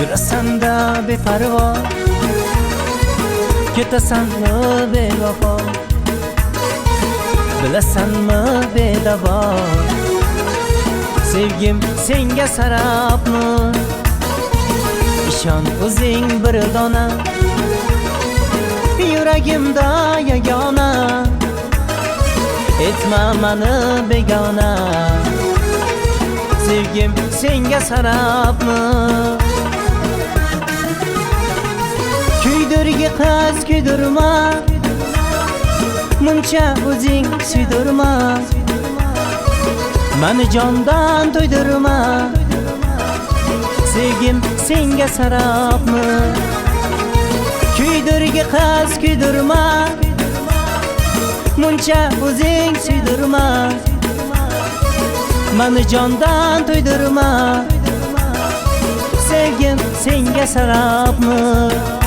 Yurasan-da beparvo, ketasanmi bevafo, bilasanmi bedavo, sevgim senga sarabmi? Ishon o'zing bir dona, yuragimda yagona, etma mani begona, sevgim senga sarabmi? Kuydirgi qiz kuydirma, muncha o'zing suydirma, mani jondan to'ydirma, sevgim senga sarabmi? Kuydirgi qiz kuydirma, muncha o'zing suydirma, mani jondan to'ydirma, sevgim senga sarabmi?